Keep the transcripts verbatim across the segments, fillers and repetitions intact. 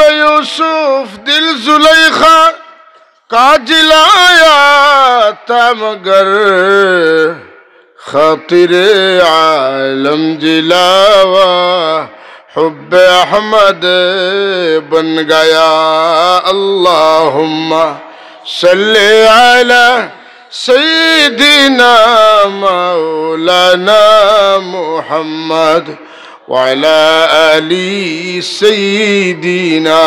یوسف دل زلیخا کا جلایا تھا، مگر خاطر عالم جلاوا حب احمد بن گیا۔ اللہم صل علی سیدنا مولانا محمد وعلی آل سیدنا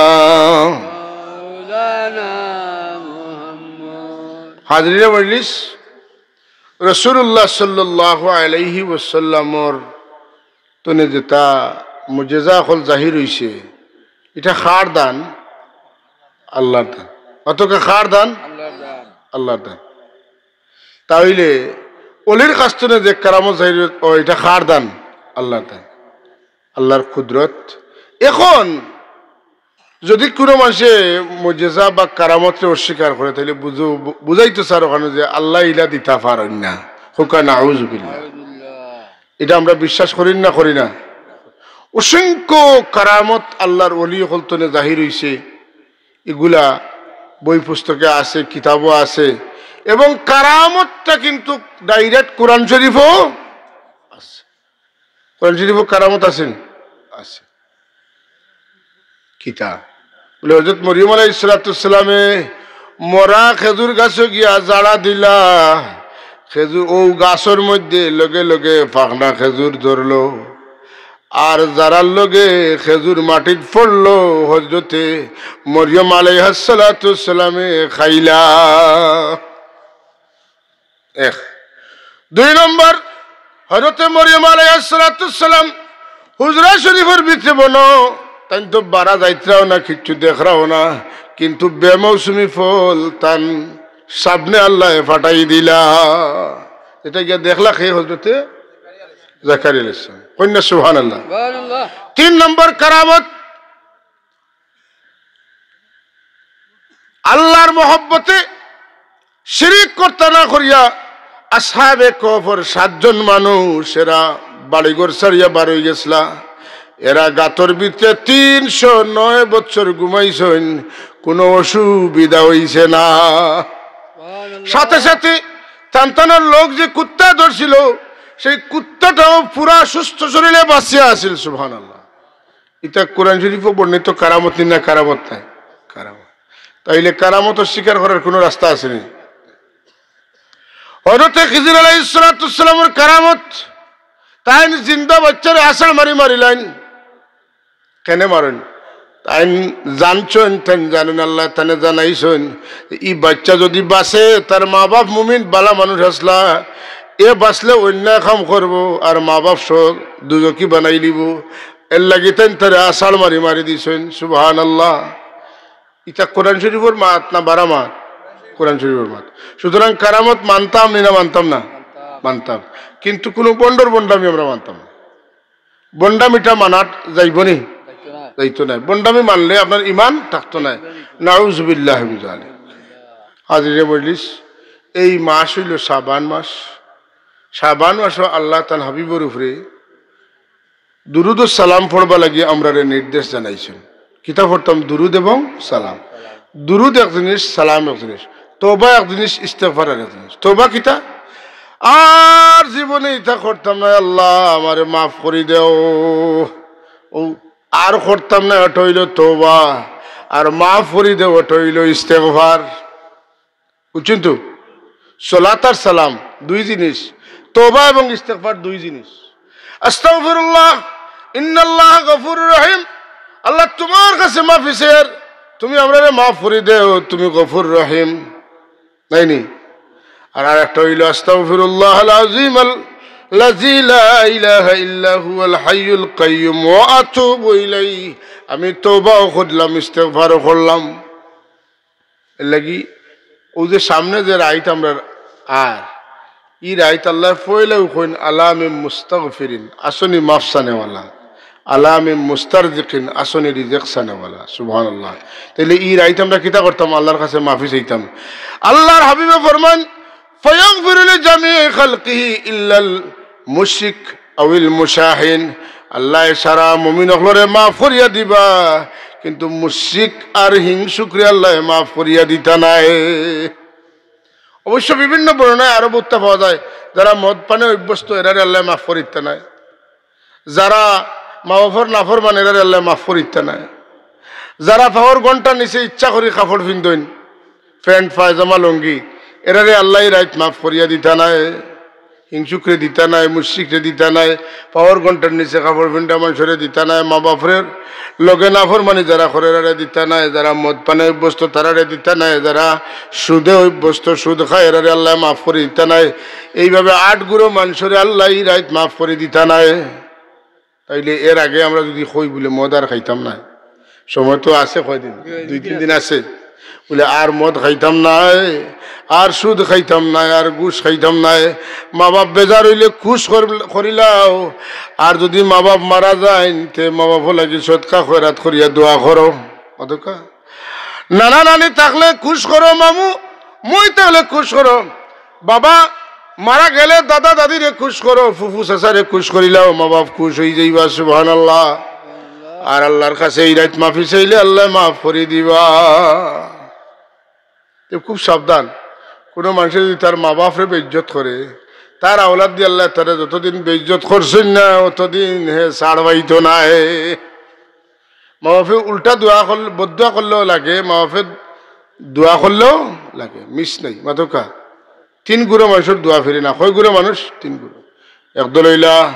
مولانا محمد۔ حاضرین مجلس، رسول اللہ صلی اللہ علیہ وسلمর তনে যেতা মুজিজা অকল জাহির অইছে, ইটা কার দান? আল্লাহর দান। অতকা কার দান? আল্লাহর দান। তা অইলে অলির কাছ তনে যে কারামত জাহির অয়, ইটা কার দান? আল্লাহর দান, আল্লাহর কুদরত। এখন যদি কুনু মানষে মুজিজা বা কারামতরে অস্বীকার করে, তাইলে বুঝো-, বু-, বুঝাইতো চার অখানো যে আল্লায় ইলা দিতা পারইন না। কউক্কা নাউজুবিল্লাহ। ইটা আমরা বিশ্বাস করি না, করি না? অসংখ্য কারামত আল্লাহর অলি অকল তনে জাহির অইছে, ইগুলা বই পুস্তকে আছে, কিতাবো আছে। এবং কারামতটা কিন্তু direct কোরআন শরীফো আছে। কোরআন শরীফো কারামত আছে নি? আছে। কিতা? বলে, হযরত মরিয়ম আলাইহিস সালাতু ওয়াস সালামে মরা খেজুর গাছো গিয়া জাড়া দিলা, খেজুর, অউ গাছর মধ্যে লগে লগে পাকনা খেজুর ধরলো, আর জাড়ার লগে খেজুর মাটিত পড়লো, হযরতে মরিয়ম আলাইহাস সালাতু ওয়াস সালামে খাইলা। এক। দুই নম্বর, হযরতে মরিয়ম আলাইহাস সালাতু ওয়াস সালাম হুজরা শরীফর ভিতরে বনো, তাইন তো বারা যাইতরাও না, কিচ্ছু দেখরাও না, কিন্তু বেমৌসুমি ফল তান সামনে আল্লায় ফাটাই দিলা। ইটা গিয়া দেখলা কে? হযরতে জাকারিয়া আলাইহিস সালাম। কইন না সুবহানাল্লাহ। সুবহানাল্লাহ। তিন নম্বর কারামত, আল্লাহর মহব্বতে শিরিক করতা না করিয়া আসহাবে কহফর সাতজন মানুষ, এরা বাড়িঘর ছাড়িয়া বার অই গেছলা। এরা গাতর ভিতরে তিনশো নয় বছর ঘুমাইছইন, কুনু অসুবিধা অইছে না। সাথে সাথে তান তানর লগ যে কুত্তা ধরছিল, সেই কুত্তাটাও পুরা সুস্থ শরীরে বাঁচিয়া আছিল। সুবহানাল্লাহ। ইটা কোরআন শরীফো বর্ণিত কারামত নি না? কারামত নায়? কারামত। তাইলে কারামত অস্বীকার করার কুনু রাস্তা আছে নি? হযরতে খিজির আলাইহিস সালাতু ওয়াস সালামর কারামত, তাইন জিন্দা বাইচ্চারে আছাড় মারি মারিলাইন। কেনে মারইন? তাইন জানছইন, তাইন জানইন, আল্লায় তানে জানাইছইন, ই বাইচ্চা যুদি বাঁচে, তার মা-বাপ মুমিন বালা মানুষ আছলা, এ বাঁচলে অন্যায় কাম করবো, আর মা-বাপ সহ দুজখি বানাইলিবো। এরলাগি তাইন তারে আছাড় মারি মারি দিছইন। সুবহানাল্লাহ। ইটা কোরআন শরীফর মাত না বারা মাত? কোরআন শরীফর মাত। সুতরাং কারামত মানতাম নি না মানতাম না? মানতাম। কিন্তু কুনু ভন্ডর ভন্ডামি আমরা মানতাম না। ভন্ডামিটা মানাত যাইবো নি? যাইতো নায়। ভন্ডামি মানলে আপনার ইমান থাকতো নায়। নাউজুবিল্লাহ মিন জালিক। হাজিরে মজলিস, এই মাস অইলো শাবান মাস। শাবান মাসো আল্লায় তান হাবিবর উপরে দুরুদ ও সালাম পড়বার লাগি আমরারে নির্দেশ জানাইছইন। কিতা পড়তাম? দুরুদ এবং সালাম। দুরুদ এক জিনিস, সালাম এক জিনিস, তওবা এক জিনিস, ইস্তেগফার আর এক জিনিস। তওবা কিতা? আর জীবনে ইতা করতাম না, আল্লাহ আমারে মাফ করি দেও। অউ আর করতাম না, অটা অইলো তওবা। আর মাফ করি দেও, অটা অইলো ইস্তেগফার। বুঝছইন তো? সালাত আর সালাম দুই জিনিস, তওবা এবং ইস্তেগফার দুই জিনিস। আস্তাগফিরুল্লাহ, ইন্নাল্লাহা গফুরুর রহিম। আল্লাহ, তুমার কাছে মাফি চাইয়ার, তুমি আমরারে মাফ করি দেও, তুমি গফুর রহিম। নায় নি? আর আরেকটা অইলো, আস্তাগফিরুল্লাহাল আযীম আল্লাযী লা ইলাহা ইল্লা হুয়াল হাইয়ুল কাইয়্যুম ওয়া আতুবু ইলাইহি। আমি তওবাও করলাম, ইস্তেগফারও করলাম। এরলাগি অউ যে সামনে যে রাইত আমরার, আর ই রাইত আল্লায় পয়লাউ কইন, আলা মিন মুস্তাগফিরিন, আছইন নি মাফ চানেওয়ালা, আলা মিন মুস্তারজিকিন, আছইন নি রিজিক চানেওয়ালা। সুবহানাল্লাহ। তাইলে ই রাইত আমরা কিতা করতাম? আল্লাহর কাছে মাফি চাইতাম। আল্লাহর হাবিবে ফরমাইন, ফায়াগফিরু লিজামিই খালকিহি ইল্লাল মুশরিক আউল মুশাহিন। আল্লায় সারা মুমিন অকলরে মাফ করিয়া দিবা, কিন্তু মুশরিক আর হিংসুকরে আল্লায় মাফ করিয়া দিতা নায়। অবশ্য বিভিন্ন বর্ণনায় আরো বর্ণনা পাওয়া যায়, যারা মদ পানে অভ্যস্ত, এরারে আল্লায় মাফ করিতা নায়। যারা মা বাপর নাফরমান, এরারে আল্লায় মাফ করিতা নায়। যারা পাওর ঘন্টার নিচে ইচ্ছা করি কাপড় পিন্দইন, প্যান্ট, পায়জামা, লুঙ্গি, এরারে আল্লায় ই রাইত মাফ করিয়া দিতা নায়। হিংসুকরে দিতা নায়, মুশরিকরে দিতা নায়, পাওর ঘন্টার নিচে কাপড় পিন্দা মানষরে দিতা নায়, মা বাপর লগে নাফরমানি যারা করে এরারে দিতা নায়, যারা মদ পানে অভ্যস্ত তারারে দিতা নায়, যারা সুদে অভ্যস্ত, সুদ খায়, এরারে আল্লায় মাফ করি দিতা নায়। এইভাবে আট গুরু মানষরে আল্লায় ই রাইত মাফ করি দিতা নায়। তাইলে এর আগে আমরা যুদি কই বুলে মদ আর খাইতাম নায়, সময় তো আছে কয়দিন, দুই তিন দিন আছে, বুলে আর মদ খাইতাম নায়, আর সুদ খাইতাম নায়, আর ঘুষ খাইতাম নায়, মা বাপ বেজার অইলে খুশ কর-, করিলাও, আর যুদি মা বাপ মারা যাইন, তে মা বাপর লাগি সদকা খয়রাত করিয়া দোয়া করো। অতকা নানা নানি থাকলে খুশ করো, মামু মই থাকলে খুশ করো, বাবা মারা গেলে দাদা দাদিরে খুশ করো, ফুফু চাচারে খুশ করিলাও, মা বাপ খুশ অই যাইবা। সুবহানাল্লাহ। আর আল্লার কাছে ই রাইত মাফি চাইলে আল্লায় মাফ করি দিবা। তে খুব সাবধান, কুনু মানষে যুদি তার মা বাপরে বেইজ্জত করে, তার আওলাদ দি আল্লায় তারে যতদিন বেইজ্জত করছইন না, অতদিন হে ছাড় পাইতো নায়। মা বাপে উল্টা দোয়া করলে, বদদোয়া করলেও লাগে, মা বাপে দোয়া করলেও লাগে, মিস নাই। মাতকা তিন গুরু মানষর দোয়া ফিরে না। কয় গুরু মানুষ? তিন গুরু। একদল অইলা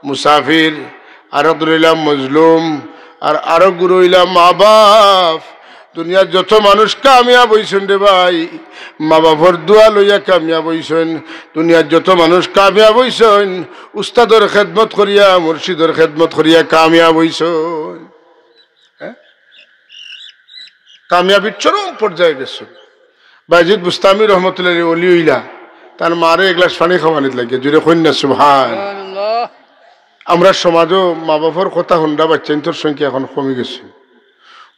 মুসাফির, আর একদল অইলা মজলুম, আর আরো গুরু অইলা মা বাপ। দুনিয়ার যত মানুষ কামিয়াব অইছইন রে ভাই, মা বাপর দোয়া লইয়া কামিয়াব অইছইন। দুনিয়ার যত মানুষ কামিয়াব অইছইন, উস্তাদর খেদমত করিয়া, মুর্শিদর খেদমত করিয়া কামিয়াব অইছইন। হ্যাঁ? কামিয়াবির চরম পর্যায়ে গেছইন। বায়েজিদ বুস্তামি রহমতুল্লাহ আলাইহি অলি অইলা, তার মারে এক গ্লাস পানি খাওয়ানিত লাগে, জুরে কইন না সুবহান। আমরা সমাজও মা বাপর কথা হুনরা বাচ্চাইন্তর সংখ্যা এখন কমি গেছে।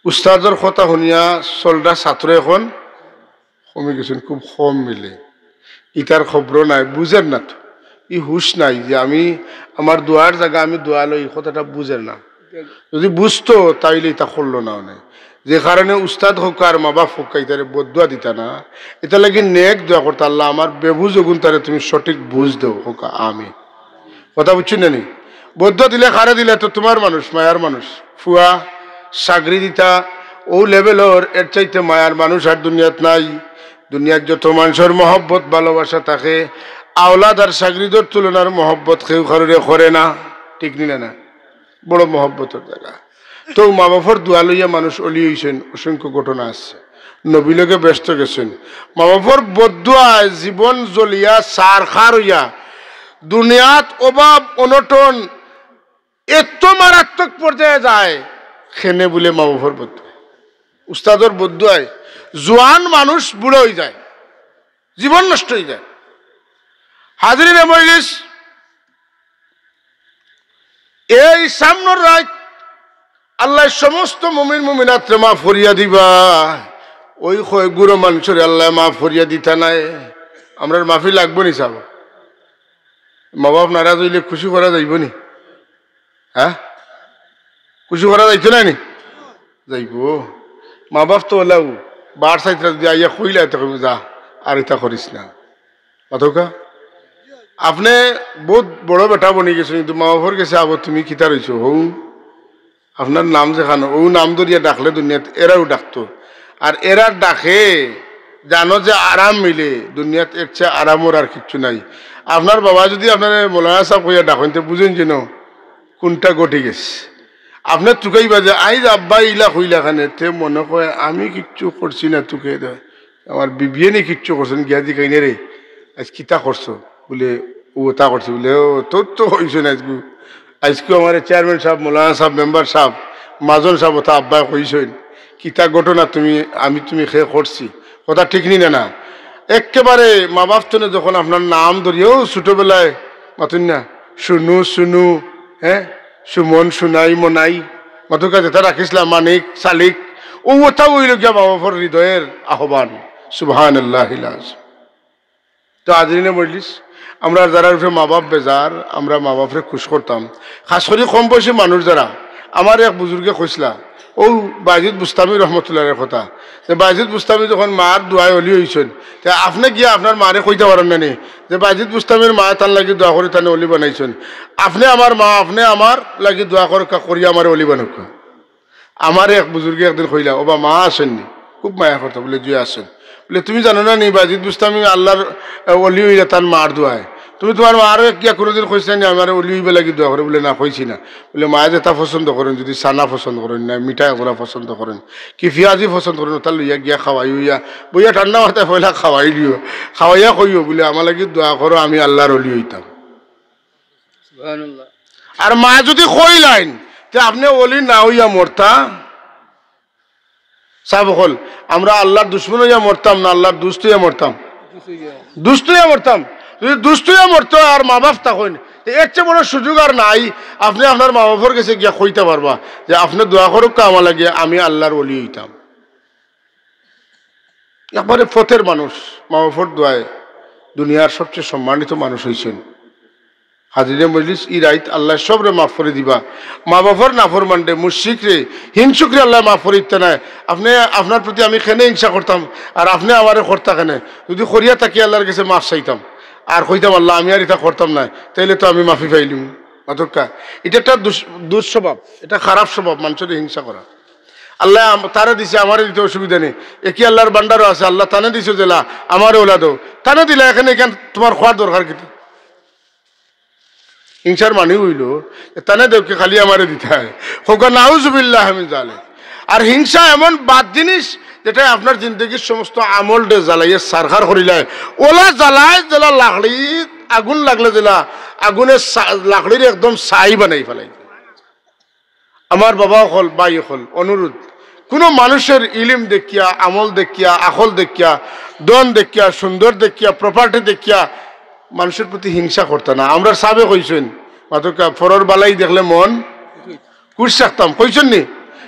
উস্তাদর কথা হুনিয়া চলরা ছাত্র এখন কমি গেছইন, খুব কম মিলে। ইতার খবরও নাই, বুঝের না তো, ই হুশ নাই যে আমি আমার দোয়ার জাগা আমি দোয়া লই, ই কথাটা বুঝের না। যুদি বুঝতো তাইলে ইতা করলো না অনে। যে কারণে উস্তাদ হউক্কা আর মা বাপ হউক্কা ইতারে বদদোয়া দিতা না, ইতার লাগি নেক দোয়া করতা, "আল্লাহ আমার বেবুঝ অগুন তারে তুমি সঠিক বুঝ দেও" হউক্কা, আমিন। কথা বুঝছইন না নি? বদদোয়া দিলে কারে দিলে? তো তুমার মানুষ, মায়ার মানুষ, ফুয়া, সাগরি দিতা, অউ লেভেলর, এর চাইতে মায়ার মানুষ আর দুনিয়াত নাই। দুনিয়াত যত মানষর মহব্বত ভালোবাসা থাকে, আওলাদ আর সাগরিদর তুলনার মহব্বত কেউ কারোরে করে না, ঠিক নি না? না, বড় মহব্বতর জাগা। তো মা বাপর দোয়া লইয়া মানুষ অলি অইছইন, অসংখ্য ঘটনা আছে। নবী লগে বেহেস্তো গেছইন। মা বাপর বদদোয়ায় জীবন জ্বলিয়া ছারখার অইয়া দুনিয়াত অভাব অনটন এত মারাত্মক পর্যায়ে যায়, কেনে বুলে মা বাপর বদদোয়ায়। উস্তাদর বদদোয়ায় জোয়ান মানুষ বুড়া অই যায়, জীবন নষ্ট অই যায়। হাজিরিনে মজলিস, এই সামনর রাইত আল্লায় সমস্ত মুমিন মুমিনাতরে মাফ করিয়া দিবা। অউ কয় গুরু মানষরে আল্লায় মাফ করিয়া দিতা নায়। আমরার মাফি লাগবো নি সাব? মা বাপ নারাজ অইলে খুশি করা যাইবো নি? হ্যাঁ, খুশি করা যাইতো না নি? যাইবো। মা বাপ তো অলাউ, বার চাইতরা যুদি আইয়া কইলা, ইতা কইবো, "যা, আর ইতা করিস না।" অতকা আপনে বউত বড় বেটা বনি গেছো, কিন্তু মা বাপর গেছে আবো, "তুমি কিতা রইছো? হউ, আপনার নাম যেখানো, অউ নাম ধরিয়া ডাকলে দুনিয়াত এরাও ডাকতো।" আর এরার ডাকে জানো যে আরাম মিলে, দুনিয়াত এর চেয়ে আরামর আর কিচ্ছু নাই। আপনার বাবা যুদি আপনারে মৌলানা সাব কইয়া ডাকইন, তে বুঝইন যেন কুনটা ঘটি গেছে। আপনে তুকাইবা যে, "আইজ আব্বায় ইলা কইলা কেনে?" তে মনে কয়, "আমি কিচ্ছু করছি না তুকাইয়া দে, আমার বিবিয়ে নি কিচ্ছু করছইন, গিয়া জিকাইন রে, আইজ কিতা করছো?" বুলে, "অউ অতা করছি।" বুলে, "ও, তোর তো কইছইন আইজকু, আইজকু আমারে চেয়ারম্যান সাব, মৌলানা সাব, মেম্বার সাব, মাজন সাব, অতা আব্বায় কইছইন, কিতা ঘটনা তুমি, আমি তুমি কে করছি, কথা ঠিক নি না?" না, একেবারে মা বাপ তনে যখন আপনার নাম ধরি, অউ ছোটবেলায় মাতইন না, "সুনু, সুনু, হ্যাঁ, সুমন, সুনাই, মনাই", মাতকা যেতা রাখিছলা, মানিক, সালিক, অউ অতা অইলো গিয়া মা বাপর হৃদয়র আহ্বান। সুবহানাল্লাহিল আযীম। তো হাজিরিনে মজলিস, আমরা যারার উপরে মা বাপ বেজার, আমরা মা বাপরে খুশ করতাম, খাস করি কম বয়সী মানুষ যারা। আমার এক বুজুর্গে কইছলা, ও বায়েজিদ বুস্তামি রহমতুল্লাহর কথা, যে বায়েজিদ বুস্তামি যখন মার দোয়ায় অলি অইছইন, তে আপনে গিয়া আপনার মারে কইতা পারইন না নি যে বায়েজিদ বুস্তামির মায় তান লাগি দোয়া করি তানে অলি বানাইছইন? আপনে আমার মা, আপনে আমার লাগি দোয়া করউক্কা, করিয়া আমারে অলি বানাউক্কা। আমারে এক বুজুর্গে একদিন কইলা, "ওবা মা আছইন নি?" খুব মায়া করতা, বুলে, "জি আছইন।" বুলে, "তুমি জানো না নি বায়েজিদ বুস্তামি আল্লাহর, আহ, অলি অইলা তান মার দোয়ায়? তুমি তুমার মারে গিয়া কুনুদিন কইছো নি আমারে অলি অইবার লাগি দোয়া করো?" বুলে, "না, কইছি না।" বুলে, "মায়ে যেতা পছন্দ করইন, যুদি ছানা পছন্দ করইন না, মিঠা এগুলা পছন্দ করইন, কি পিয়াজি পছন্দ করইন, ওতা লইয়া গিয়া খাওয়াইও, বইয়া ঠান্ডা মাথায় পয়লা খাওয়াইলিও, খাওয়াইয়া কইও বুলে, 'আমার লাগি দোয়া করো, আমি আল্লাহর অলি অইতাম।'" সুবহানাল্লাহ। আর মায়ে যুদি কইলাইন, তে আপনে অলি না অইয়া মরতা? সাব অকল, আমরা আল্লাহর দুশমন অইয়া মরতাম না, আল্লাহর দুস্ত অইয়া মরতাম? দুস্ত অইয়া মরতাম। যুদি দুস্ত অইয়া মরতে অয় আর মা বাপ থাকইন, তে এর চেয়ে বড় সুযোগ আর নাই। আপনে আপনার মা বাপর গেছে গিয়া কইতা পারবা যে, "আপনে দোয়া করউক্কা আমার লাগি, আমি আল্লাহর অলি অইতাম।" একবারে পথের মানুষ, মা বাপর দোয়ায় দুনিয়ার সবচেয়ে সম্মানিত মানুষ অইছইন। হাজিরে মজলিস, ই রাইত আল্লায় সবরে মাফ করি দিবা। মা বাপর নাফরমানরে, মুশরিকরে, হিংসুকরে আল্লায় মাফ করি দিতা নায়। আপনে, আপনার প্রতি আমি কেনে হিংসা করতাম, আর আপনে আমারে করতা কেনে? যুদি করিয়া থাকি আল্লার গেছে মাফ চাইতাম, আর কইতাম, "আল্লা, আমি আর ইতা করতাম নায়," তাইলে তো আমি মাফি পাইলিমু। অতক্কা, ইটা একটা দুষ-, দুঃস্বভাব, ইটা খারাপ স্বভাব, মানষরে হিংসা করা। আল্লায় আম-, তারে দিছে, আমারে দিতে অসুবিধা নাই। একই আল্লার ভান্ডারো আছে, আল্লা তানে দিছো যেলা, আমারে ওলা দেও। তানে দিলা, এখানে এখান তুমার কওয়ার দরকার কিতা? হিংসার মানি অইলো, এ তানে দেউক্কা, খালি আমারে দিতা অয়। কউক্কা নাউজুবিল্লাহ মিন জালিক। আর হিংসা এমন বাদ জিনিস, যেটায় আপনার জিন্দেগির সমস্ত আমলরে জ্বালাইয়া ছারখার করিলায়। ওলা জ্বালায় যেলা লাকড়ি, আগুন লাগলে যেলা, আগুনে সা-, লাকড়িরে একদম ছাই বানাই ফালাই। আমার বাবা অকল, ভাই অকল, অনুরোধ, কুনু মানুষর ইলিম দেখিয়া, আমল দেখিয়া, আকল দেখিয়া, ধন দেখিয়া, সুন্দর দেখিয়া, property দেখিয়া মানষর প্রতি হিংসা করতা না। আমরার সাবে কইছইন, মাতকা, "পরর বালাই দেখলে মন খুশ রাখতাম", কইছইন নি?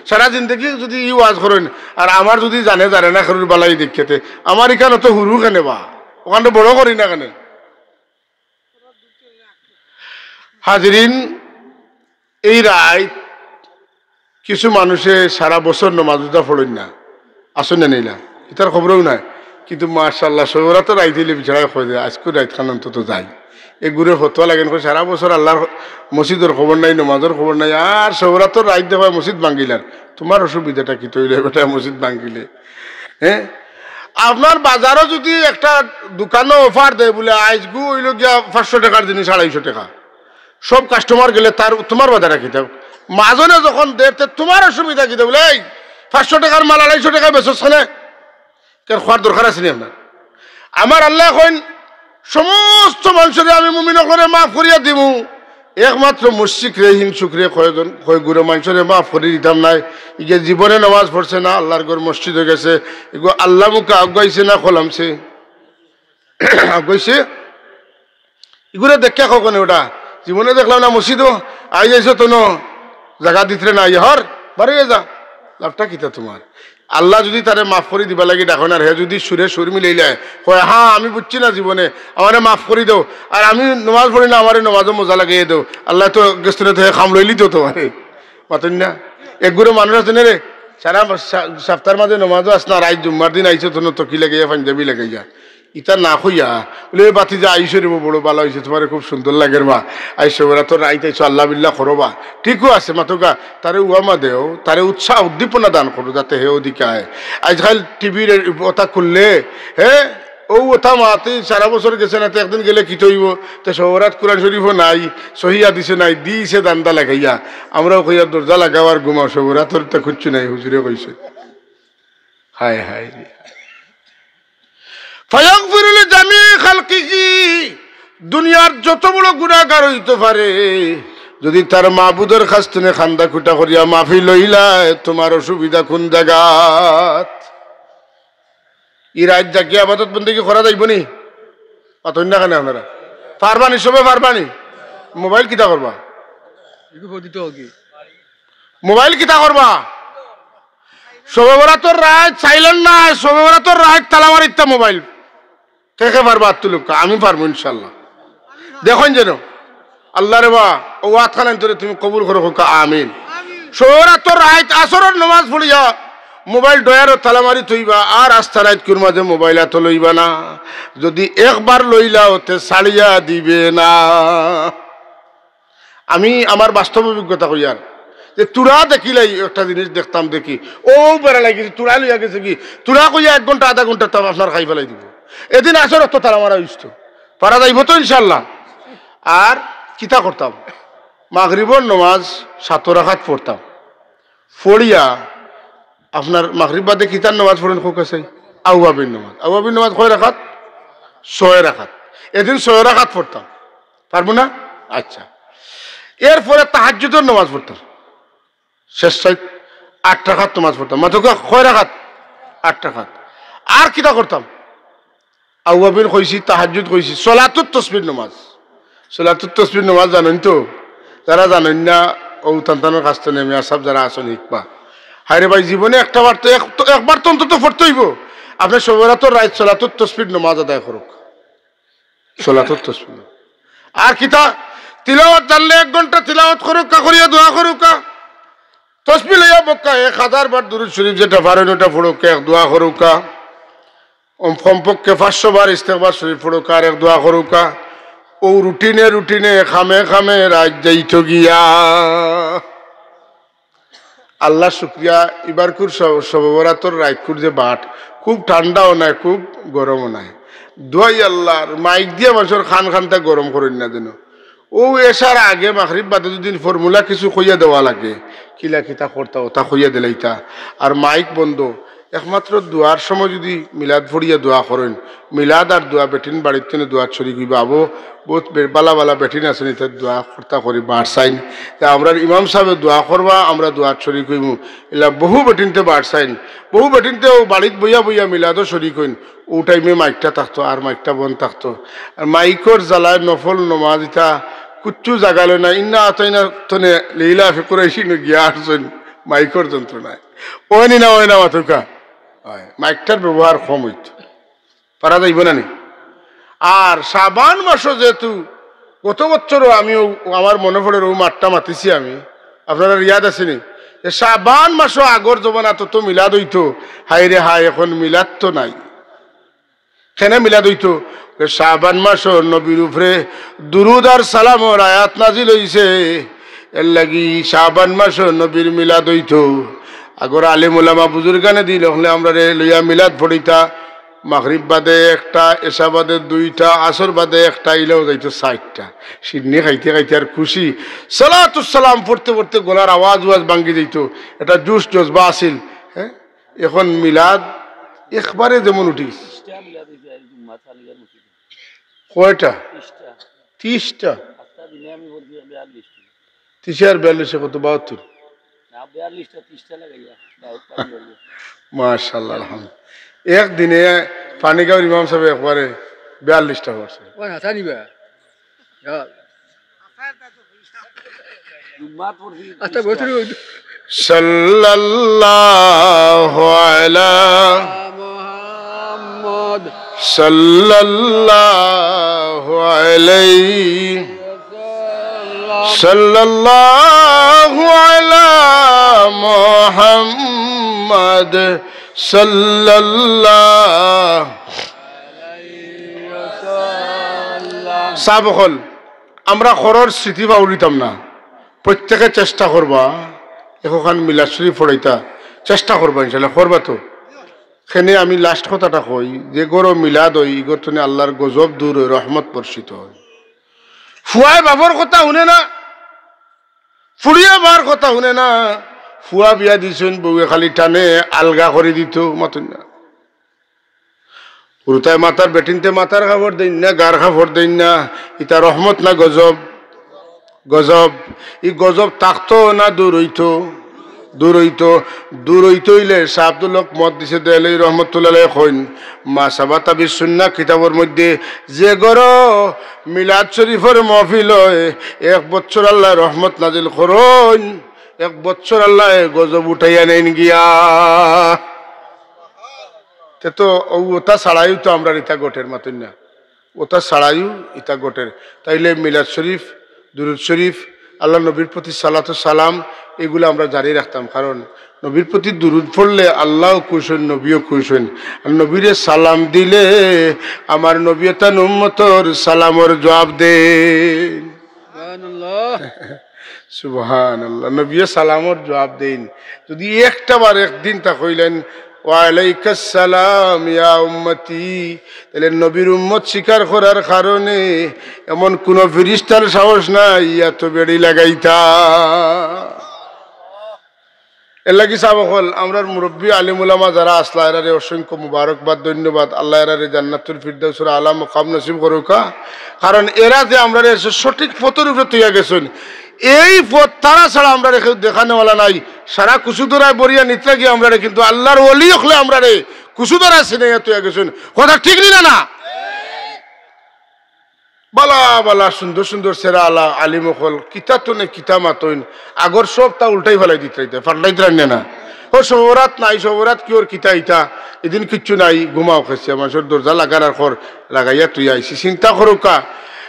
সারা জিন্দেগি যুদি ই ওয়াজ করইন, আর আমার যুদি জানে জানে না কেউর বালাই দেখিয়াতে, আমার ইখান অত হুরু কেনে বা, অখান তো বড় করি না কেনে? হাজিরিন, এই রাইত কিছু মানুষে সারা বছর নমাজ রোজা পড়ইন না, আছইন না নি না, ইতার খবরও নাই। কিন্তু মাশাআল্লাহ, শবে বরাতর রাইত অইলে বিচারায় কয় যে, "আইজকুর রাইতখান অন্তত যাই।" এগুরে ফতোয়া লাগেন, কয়, "সারা বছর আল্লার মসজিদর খবর নাই, নমাজর খবর নাই, আর শবে বরাতর রাইত দেখবায় মসজিদ ভাঙ্গিলার, তুমার অসুবিধাটা কিতা অইলো বেটা মসজিদ ভাঙ্গিলে?" হ্যাঁ, আপনার বাজারো যুদি একটা দোকানো offer দেয় বুলে, "আইজকু অইলো গিয়া পাঁচশো টেকার জিনিস আড়াইশো টেকা", সব customer গেলে তার, তুমার বাজারে কিতা? মাজনে যখন দের, তে তুমার অসুবিধা কিতা? বুলে, "এই পাঁচশো টেকার মাল আড়াইশো টেকায় বেচস কেনে? কেনে, কওয়ার দরকার আছে নি আপনার?" আমার আল্লায় কইন, "সমস্ত মানষরে আমি মুমিন অকলরে মাফ করিয়া দিমু, একমাত্র মুশরিকরে, হিংসুকরে, কয়জন, কয় গুরু মানষরে মাফ করি দিতাম নায়।" ইগে জীবনে নামাজ পড়ছে না, আল্লার ঘর মসজিদো গেছে, ইগু আল্লা মুখা আগুয়াইছে না কলামছে? আগুয়াইছে। ইগুরে দেখিয়া কও কেনে ওটা, "জীবনে দেখলাম না মসজিদো, আইজ আইছো তো ন, জাগা দিতরে না, ইয়ে হর, বারইয়া যা।" লাভটা কিতা তুমার? আল্লা যুদি তারে মাফ করি দিবার লাগি ডাকইন, আর হে যুদি সুরে সুর মিলাইলায়, কয়, "হ্যাঁ, আমি বুঝছি না জীবনে, আমারে মাফ করি দেও, আর আমি নমাজ পড়ি না, আমারে নমাজো মজা লাগাইয়া দেও", আল্লায় তো গেছ থনে তো হে কাম লইলিতো তুমারে। মাতইন না? এগুরে মানুষ আছে না রে, সারা সা-, সাপ্তার মাজে নমাজো আস না, রাইত জুম্মার দিন আইছো তো ন, তকি লাগাইয়া, পাঞ্জাবি লাগাইয়া। ইতা না কইয়া, বুলে, "এ ভাতিজা, আইছো রে বা, বড় ভালা অইছে, তুমারে খুব সুন্দর লাগের বা। আইজ শবে বরাতর রাইত আইছো, আল্লা বিল্লা করো বা।" ঠিকও আছে, মাতকা, তারে উয়ামা দেও, তারে উৎসাহ উদ্দীপনা দান করো, যাতে হে ওদিকে আয়। আইজকাইল টিভির ওটা খুললে, হে, ও ওটা মাতে সারা বছর গেছে না, তে একদিন গেলে কিতা অইবো? তে শবে বরাত কুরআন শরিফও নাই, সহি হাদিসও নাই, দিছে দান্দা লাগাইয়া। আমরাও কইয়ার, "দরজা লাগাও আর ঘুমাও, শবে বরাতর তে কিচ্ছু নাই, হুজুরে কইছে।" হায় হায় রে। ফায়াগফিরু লিজামিই খালকিহি, দুনিয়ার যত বড় গুনাগার অইতো পারে, যুদি তার মাবুদর কাছ থনে কান্দা-কুটা করিয়া মাফি লইলায়, তুমার অসুবিধা কুন জাগাত? ই রাইত জাগিয়া ইবাদত বন্দেগি করা যাইবো নি? মাতইন না কেনে আপনারা? পারবা নি, সবে পারবা নি? মোবাইল কিতা করবা? মোবাইল কিতা করবা? শবে বরাতর রাইত silent নাই, শবে বরাতর রাইত তালা মারিতা মোবাইল। কে কে পারবা আত তুলউক্কা, আমি পারমু ইনশাআল্লাহ। দেখইন যেন। আল্লা রে বা, অউ আতখান আইন্তরে তুমি কবুল করো, কউক্কা আমিন। শবে বরাতর রাইত আসরর নমাজ পড়িয়া মোবাইল ডয়ারো তালা মারি থইবা, আর আস্তা রাইতকুর মাঝে মোবাইল আতো লইবা না। যদি একবার লইলাও, তে ছাড়িয়া দিবে না। আমি আমার বাস্তব অভিজ্ঞতা কইয়ার যে তুরা দেখিলাই একটা জিনিস দেখতাম, দেখি ও বেড়া লাগিছে, তুরা লইয়া গেছে কি, তুরা কইয়া এক ঘন্টা আধা ঘন্টা তাম আপনার খাই ফেলাই দিব। এদিন আসর অক্ত তালা মারা হইছিল, পারা যাইব তো ইনশাল্লাহ। আর কিতা করতাম, মাগরিবর নমাজ সাত রাকাত পড়তাম, পড়িয়া আপনার মাগরিব বাদে কিতার নমাজ পড়েন খুব কাছে? আউয়াবিন নমাজ। আউয়াবিন নমাজ কয় রাকাত? ছয় রাকাত। এদিন ছয় রাকাত পড়তাম, পারবো না? আচ্ছা, এরপরে তাহাজ্জুদর নমাজ পড়তাম, শেষ রাইত আট রাকাত নমাজ পড়তাম। মাত্র কয় রাকাত? আট রাকাত। আর কিতা করতাম? আউয়াবিন কইছি, তাহাজ্জুদ কইছি, সলাতুত তসবির নমাজ। সলাতুত তসবির নমাজ জানইন তো? যারা জানইন না, ও তান্তানোর কাছ থেকে নেমে আসাব যারা আছেন হিকবা। হায় রে ভাই, জীবনে একটা বার তো এক-, তো একবার তো অন্তত পড়তে হইব। আপনি শবে বরাতর রাইত সলাতুত তসবির নমাজ আদায় করুক, সলাতুত তসবির। আর কিতা? তিলাওয়াত জানলে এক ঘন্টা তিলাওয়াত করুক্কা, করিয়া দোয়া করুক্কা। তসবি লইয়া বক্কা এক হাজার বার দুরুদ শরীফ যেটা পারেন ওটা পড়ুক্কা, এক দোয়া করুক্কা। ওম কমপক্ষে পাঁচশো বার ইস্তেগফার শরীফ পড়ুক্কা আর এক দোয়া করুক্কা। ও রুটিনে রুটিনে, খামে খামে রাইত যাইতো গিয়া। আল্লাহ শুক্রিয়া, ইবারকুর শব-, শবে বরাতর রাইতকুর যে বাট, খুব ঠান্ডাও নাই, খুব গরমও নাই। দোয়াই আল্লাহর মাইক দিয়া মানুষের খান খানটা গরম করইন না যেন। ও এশার আগে মাগরিব বাদে যদি ফর্মুলা কিছু কইয়া দেওয়া লাগে, কিলা কিতা করতা, ওটা কইয়া দিলাইতা। আর মাইক বন্ধ, একমাত্র দোয়ার সময় যদি মিলাদ পড়িয়া দোয়া করইন, মিলাদ আর দোয়া বেটিন বাড়ির তনে দোয়াত শরিক হইবা। আবো, বহুত বে-, বালা বালা বেটিন আছেন, ইতা দোয়া করতা করি বাড়ছাইন। তে আমরার ইমাম সাহেবে দোয়া করবা, আমরা দোয়াত শরিক হইমু। ইলা বহু বেটিনতে বাড়ছাইন, বহু বেটিনতে ও বাড়িত বইয়া বইয়া মিলাদও শরিক হইন। ও টাইমে মাইকটা থাকতো আর মাইকটা বন্ধ থাকতো। আর মাইকর জ্বালায় নফল নমাজ ইতা কুচ্ছু জাগালো না। ইন্না আতাইনা তনে লিলা ফিকুরাইশি নু গিয়া আসছেন মাইকর যন্ত্রণায়। ওয়নি না, ওয় না মাতুকা। হয়, মাইকটার ব্যবহার কম হইতো, পারা যাইব না নি? আর শাবান মাসও যেহেতু গত বছরও আমি ও-, আমার মনে পড়ে ও মাঠটা মাতিছি আমি, আপনারা ইয়াদ আছে নি? যে শাবান মাসও আগর জমানা তো, তো মিলাদ হইতো, হায় রে হায়, এখন মিলাদ তো নাই। কেনে মিলাদ হইতো? যে শাবান মাসও নবীর উপরে দুরুদ আর সালামর আয়াত নাজিল হইছে, এর লাগি শাবান মাসও নবীর মিলাদ হইতো। আগর আলিম উলামা বুজুর্গানে দিন হকলে আমরারে লইয়া মিলাদ পড়িতা, মাগরিব বাদে একটা, এশা বাদে দুইটা, আসর বাদে একটা, ইলাও যাইতো চাইরটা। সিন্নি খাইতে খাইতে আর খুশি, সালাতুস সালাম পড়তে পড়তে গলার আওয়াজ উওয়াজ ভাঙ্গি যাইতো, একটা জোশ জজবা আছিল। হ্যাঁ, এখন মিলাদ একবারে যেমন উঠি গেছে। কয়টা? তিরিশটা। তিরিশটা। তিরিশে আর বিয়াল্লিশে কত? বাহাত্তর। মাশাআল্লাহ, আলহামদুলিল্লাহ। একদিনে পানিগাঁওর ইমাম সাহেব একবারে বিয়াল্লিশটা পড়ছে। সাল্লাল্লাহু আলা মুহাম্মদ। সাল্লাল্লাহু আলাইহি, সাল্লাল্লাহু আলা মুহাম্মদ, সাল্লাল্লাহু। সাব হকল, আমরা হকলর স্মৃতি পাউরিতাম না, প্রত্যেকে চেষ্টা করবা, একখান মিলাদ শরিফ পড়াইতা চেষ্টা করবা, ইনশাআল্লাহ করবা তো। কেনে আমি লাস্ট কথাটা কই, যে ঘরো মিলাদ অয়, ই ঘর তনে আল্লাহর গজব দূর অয়, রহমত বর্ষিত অয়। ফুয়ায় বাপর কথা হুনে না, ফুড়িয়ে মার কথা হুনে না। ফুয়া বিয়া দিছইন, বউয়ে খালি টানে আলগা করি দিতো, মাতইন না। হুরুতায় মাতার, বেটিন্তে মাতার কাপড় দেইন না, গার কাপড় দেইন না। ইতা রহমত না গজব? গজব। ই গজব থাকতো না দূর অইতো? দূর অইতো। দূর অইতো অইলে শাহ আব্দুল হক মহদ্দিসে দেহলভী রহমতুল্লাহ আলাইহি কইন, মা সাবাতা বিস সুন্নাহ কিতাবর মধ্যে, যে ঘরো মিলাদ শরিফর মহফিল অয়, এক বছর আল্লায় রহমত নাজিল করইন, এক বছর আল্লায় গজব উঠাইয়া নেইন গিয়া। তে তো ও-, ওটা ছাড়াইও তো আমরার ইতা ঘটের, মাতইন না? ওটা ছাড়াইও ইতা ঘটের। তাইলে মিলাদ শরিফ, দুরুদ শরিফ, আল্লাহর নবীর প্রতি সালাত ও সালাম, এগুলা আমরা জারি রাখতাম। কারণ নবীর প্রতি দুরুদ পড়লে আল্লাহও খুশ হইন, নবীও খুশ হইন। আর নবীরে সালাম দিলে আমার নবী তান উম্মতর সালামর জবাব দেইন। সুবহানাল্লাহ। নবীয়ে সালামর জবাব দেইন। যদি একটা বার একদিন তা কইলেন, "ওয়ালাইকাস সালাম ইয়া উম্মতি", তাইলে নবীর উম্মত স্বীকার করার কারণে এমন কুনু ফিরিস্তার সাহস নাই এত বেড়ি লাগাইতা। এর লাগি সাব অকল, আমরার মুরব্বী আলিম উলামা যারা আছলা, এরারে অসংখ্য মুবারকবাদ, ধন্যবাদ। আল্লাহ এরারে জান্নাতুল ফিরদাউসর আলা মুকাম নসিব করুকা। কারণ এরা যে আমরারে সঠিক পথর উপরে থইয়া গেছইন, এই পথ তারা ছাড়া আমরারে কেউ দেখানেওয়ালা নাই। সারা কুচুদরায় বরিয়া নিত্রা গিয়া আমরারে, কিন্তু আল্লাহর ওলি অকলে আমরারে কুচুদরায় চিনাইয়া থইয়া গেছইন। কথা ঠিক নি না, না? বালা বালা সুন্দর সুন্দর সেরা আলা আলিম অকল কিতা তনে কিতা মাতইন, আগর সবতা উল্টাই ফালাই দিতরা, ইতা পাল্টাইতরা না। ও সবরাত নাই, সবরাত কিওর কিতা ইতা, এদিন কিচ্ছু নাই, ঘুমাও খেছে, মানুষর দরজা লাগার আর খর লাগাইয়া থইয়া আইছি। চিন্তা করুকা,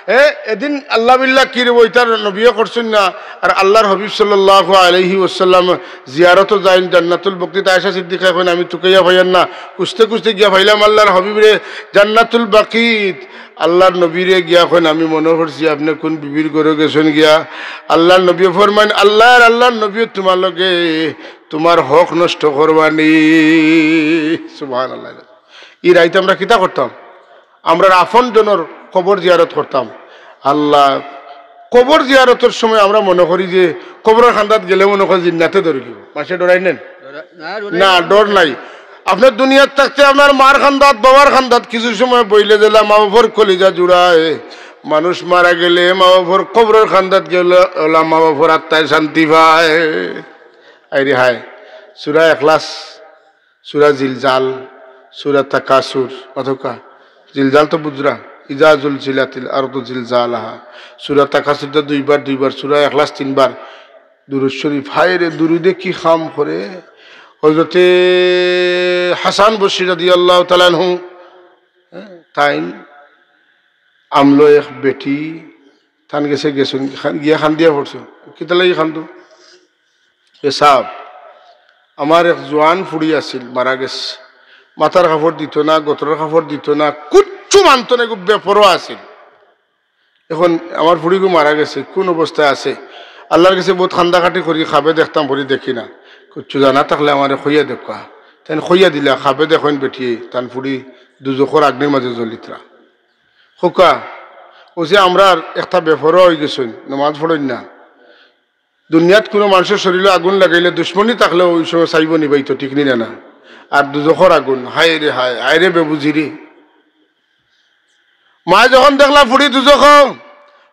এ, এদিন আল্লাহ বিল্লাহ কি রে, ওইটার নবীয়ে করছইন না, আর আল্লাহর হাবিব সাল্লাল্লাহু আলাইহি ওয়াসাল্লাম জিয়ারতো যাইন, জান্নাতুল বকিত, আয়েশা সিদ্দিকা কইন, "আমি তুকাইয়া পাইয়ার না, খুঁজতে খুঁজতে গিয়া পাইলাম আল্লাহর হাবিবরে জান্নাতুল বাকিত।" আল্লাহর নবীরে গিয়া কইন, "আমি মনো করছি আপনে কুন বিবির ঘরো গেছইন গিয়া।" আল্লাহর নবীয়ে ফরমাইন, "আল্লাহর, আল্লাহর নবীয়ে তুমার লগে তুমার হক নষ্ট করবা নি।" সুবহানাল্লাহ। ই রাইত আমরা কিতা করতাম? আমরার আপন জনর কবর জিয়ারত করতাম। আল্লাহ, কবর জিয়ারতর সময় আমরা মনো করি যে কবরর কান্দাত গেলে মনো করি জিন্নাতে ধরিলিবো। মানষে ডরাইন না? না, ডর নাই। আপনে দুনিয়াত থাকতে আপনার মার কান্দাত, বাবার কান্দাত কিছু সময় বইলে যেলা মা বাবার কলিজা জুড়ায়। মানুষ মারা গেলে মা বাবার কবরর কান্দাত গেলে ওলা মা বাবার আত্মায় শান্তি পায়। আইরে হায়, সূরা ইখলাস, সূরা জিলজাল, সূরা তাকাসুর, অথবা জিলজাল তো বুঝরা, ইজা জুলজিলাতিল আরদু জিলজালাহা। সূরা তাকাসুর তো দুইবার, দুইবার, সূরা ইখলাস তিনবার। দুরুদ শরীফ, হায় রে, দুরুদে কি কাম করে। হযরতে হাসান বসরি রাদিয়াল্লাহু তাআলা আনহু, হ্যাঁ, তাইন আমলো এক বেটি, তান গেছে গেছইন, খান-, গিয়া কান্দিয়া পড়ছে। "কিতা লাগি কান্দো?" "এ সাব, আমার এক জোয়ান ফুড়ি আছিল, মারা গেছে। মাথার কাপড় দিত না, গতরর কাপড় দিত না, কুচ্ছু মানতো না, খুব বেপরোয়া আছিল। এখন আমার ফুড়িগু মারা গেছে, কুন অবস্থায় আছে? আল্লাহর গেছে বউত কান্দাকাটি করি, খাবে দেখতাম করি, দেখি না। কুচ্ছু জানা থাকলে আমারে কইয়া দেউক্কা।" তাইন কইয়া দিলা, খাবে দেখইন বেটিয়ে, তান ফুড়ি দুজখর আগ্নির মাঝে জ্বলিতরা। কউক্কা, অউ যে আমরার একটা বেপরোয়া অইগেছইন, নমাজ পড়ইন না। দুনিয়াত কুনু মানষর শরীলো আগুন লাগাইলে দুশমনি থাকলেও অউ সময় চাইবো নিবাইতো, ঠিক নি না, না? আর দুজখর আগুন, হায় রে হায়, হায় রে বেবুঝি রে। মায় যখন দেখলা ফুড়ি দুজখো,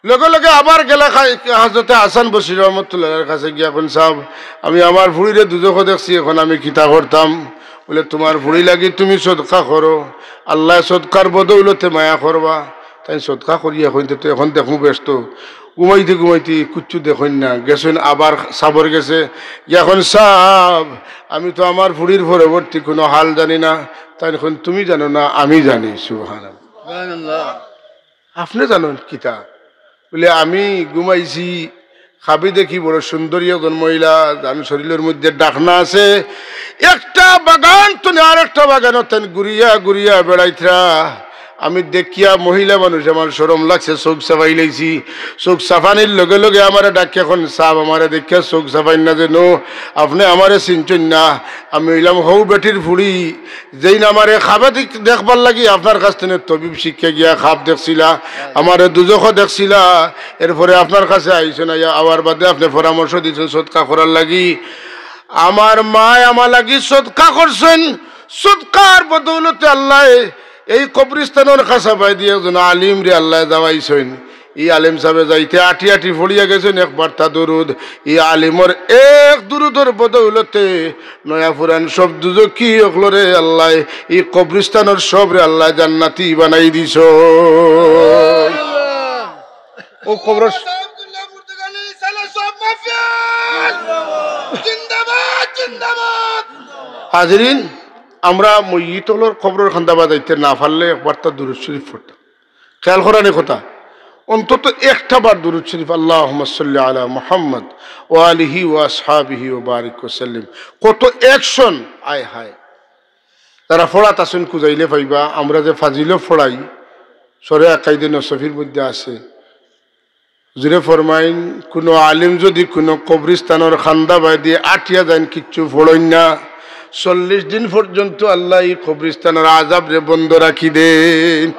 লগে লগে আবার গেলা খাই-, হযরতে হাসান বসরি রহমতুল্লাহর কাছে গিয়া কইন, "সাব, আমি আমার ফুড়িরে দুজখো দেখছি, এখন আমি কিতা করতাম?" বলে, "তুমার ফুড়ি লাগি তুমি সদকা করো, আল্লায় সদকার বদৌলতে মায়া করবা।" তাইন সদকা করিয়া কইন, "তে তো এখন দেখমু বেশ তো।" ঘুমাইতে ঘুমাইতে কুচ্ছু দেখইন না, গেছইন আবার সাবর গেছে, গিয়া কইন, "সাব, আমি তো আমার ফুড়ির পরবর্তী কুনু হাল জানি না।" তাইন কইন, "তুমি জানো না, আমি জানি।" সুবহানাল্লাহ। সুবহানাল্লাহ। আপনে জানইন কিতা? বলে, "আমি ঘুমাইছি, খাবে দেখি বড় সুন্দরী একজন মহিলা, তান শরীলর মধ্যে ডাকনা আছে, একটা বাগান তনে আরেকটা বাগানো তাইন ঘুরিয়া ঘুরিয়া বেড়াইতরা। আমি দেখিয়া মহিলা মানুষ, আমার শরম লাগছে, চউখ চাপাই লাইছি। চউখ চাপানির লগে লগে আমারে ডাকিয়া কইন, 'সাব, আমারে দেখিয়া চউখ চাপাইন না যেন, আপনে আমারে চিনছইন না। আমি অইলাম হউ বেটির ফুড়ি।' যেইন আমারে খাবে দেখ-, দেখবার লাগি আপনার কাছ তনে তবিব শিক্ষা গিয়া খাব দেখছিলা, আমারে দুজখো দেখছিলা, এরপরে আপনার কাছে আইছইন, আইয়া আওয়ার বাদে আপনে পরামর্শ দিছইন সদকা করার লাগি। আমার মায় আমার লাগি সদকা করছইন, সদকার বদৌলতে আল্লায় এই কবরস্থানর কাছাবায়দি একজন আলিমরে আল্লায় যাওয়াইছইন।" ই আলেম সাবে যাইতে আটি আটি পড়িয়া গেছইন এক বার্তা দুরুদ। ই আলিমর এক দুরুদর বদৌলতে নয়া পুরান সব দুজখি অকলরে আল্লায়, ই কবরস্থানর সবরে আল্লায় জান্নাতি বানাই দিছইন। অউ কবরর হাজিরিন, আমরা মইয়িত অকলর কবরর কান্দাবায় যাইতে না পারলে এক বার্তা দুরুদ শরীফ পড়তাম। খেয়াল করানি কথা, অন্তত একটা বার দুরুদ শরীফ, আল্লাহুম্মা সাল্লি আলা মুহাম্মদ ওয়া আলিহি ওয়া আসহাবিহি ওয়া বারিক ওয়া সাল্লিম। কত অ্যাকশন, আয় হায়। যারা পড়াত আছইন, খুজাইলে পাইবা। আমরা যে ফাজিলত পড়াই, শরে আকাইদে নসফির মধ্যে আছে, হুজুরে ফরমাইন, কুনু আলিম যুদি কুনু কবরিস্তানর কান্দা বায়দি আটিয়া যাইন, কিচ্ছু পড়ইন না, চল্লিশ দিন পর্যন্ত আল্লায় ই কবরিস্তানর আযাবরে বন্ধ রাখি দেইন।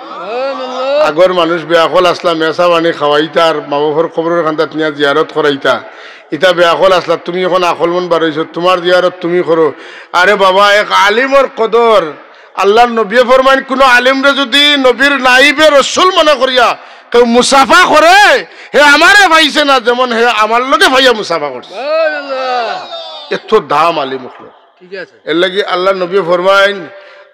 আগর মানুষ বেআকল আছলা, মেছা পানি খাওয়াইতা আর মা-বাফর কবরর কান্দাত নিয়া জিয়ারত করাইতা। ইতা বেআকল আছলা, তুমি অখন আকলমন্দ বার অইছো, তুমার জিয়ারত তুমি করো। আরে বাবা, এক আলিমর কদর, আল্লার নবীয়ে ফরমাইন, কুনু আলিমরে যুদি নবীর নাইবে রসুল মনে করিয়া কেউ মুসাফা করে, হে আমারে পাইছে না, যেমন হে আমার লগে পাইয়া মুসাফা করছে। এত দাম আলিম অকলর। ঠিক আছে। এরলাগি আল্লার নবীয়ে ফরমাইন,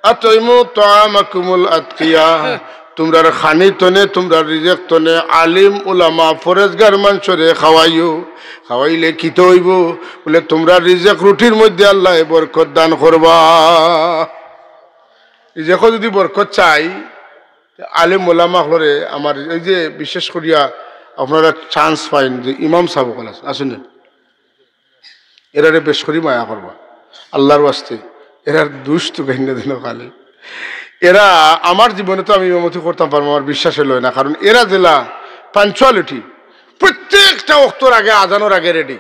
"আতইমু তাআমাকুমুল আতকিয়া।" তুমরার খানি তনে, তুমরার রিজেক তনে আলিম, উলামা, ফরেজগার মানষরে খাওয়াইও। খাওয়াইলে কিতা অইবো? বুলে, তুমরার রিজেক রুটির মধ্যে আল্লায় বরকত দান করবা। রিজেকো যুদি বরকত চাই, তে আলিম উলামা অকলরে আমার এই যে বিশেষ করিয়া আপনারা চান্স পাইন যে ইমাম সাব অকল আছইন, আছইন না? এরারে বেশ করি মায়া করবা আল্লার ওয়াস্তে। এরার দুষ তো গাইন্না দিন খালি। এরা আমার জীবনে তো আমি ইমামতি করতাম পারমু, আমার বিশ্বাসে লয় না, কারণ এরা যেলা পাঞ্চুয়ালিটি, প্রত্যেকটা অক্তর আগে, আজানর আগে রেডি।